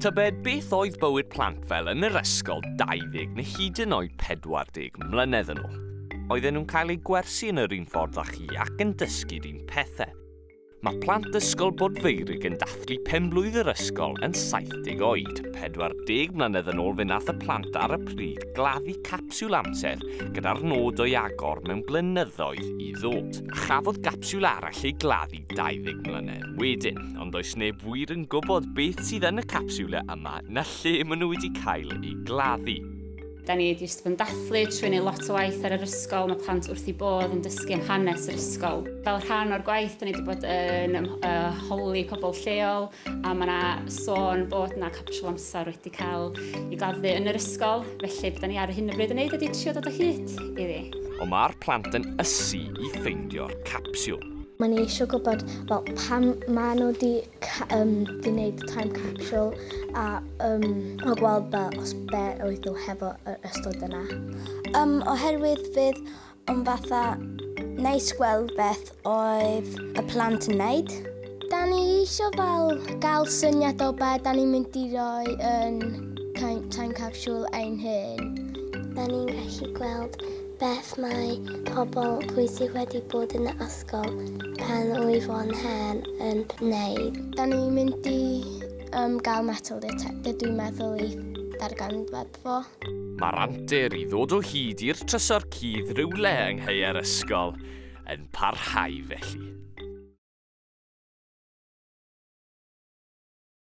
Tybed beth oedd bywyd plant fel yn yr ysgol 20 neu hyd yn oed 40 mlynedd yn ôl? Oedden nhw'n cael eu gwersi yn yr un ffordd â chi ac yn dysgu'r un pethau? Mae plant Ysgol Bodfeurig yn dathlu penblwydd yr ysgol yn 70 oed. 40 mlynedd yn ôl fe nath y plant ar y pryd gladdu capsiwl amser gyda'r nod o'i agor mewn blynyddoedd i ddod. A chafodd gapsiwl arall ei gladdu 20 mlynedd wedyn, ond does neb wir yn gwybod beth sydd yn y capsiwlau yma na lle maen nhw wedi cael eu gladdu. Da ni jyst bod yn dathlu trwy wneud lot o waith ar yr ysgol. Mae plant wrth i bodd yn dysgu am hanes yr ysgol. Fel rhan o'r gwaith, da ni wedi bod yn uh, holi pobl lleol a mae yna sôn bod yna capsiwl amser wedi cael ei gladdu yn yr ysgol. Felly, beth da ni ar hyn o bryd yn neud ydy trio dod o hyd iddi. Ond mae'r plant yn ysu i ffeindio'r capsiwl. Mae ni eisiau gwybod fel, pam maen nhw wedi um, di wneud time capsule a um, o gweld be, os be oedd nhw hefo yr ystod yna. Um, oherwydd fydd o'n fatha neis gweld beth oedd y plant yn neud. Da ni eisiau fel gael syniad o be da ni'n mynd i roi yn time capsule ein hun. Da ni'n gallu gweld beth mae pobl pwysig wedi bod yn y ysgol pan wyf o'n hen yn wneud. Da ni'n mynd i um, gael metal detector dwi'n meddwl i darganfod fo. Mae'r antur i ddod o hyd i'r trysor cudd rywle yng nghaeau'r ysgol yn parhau felly.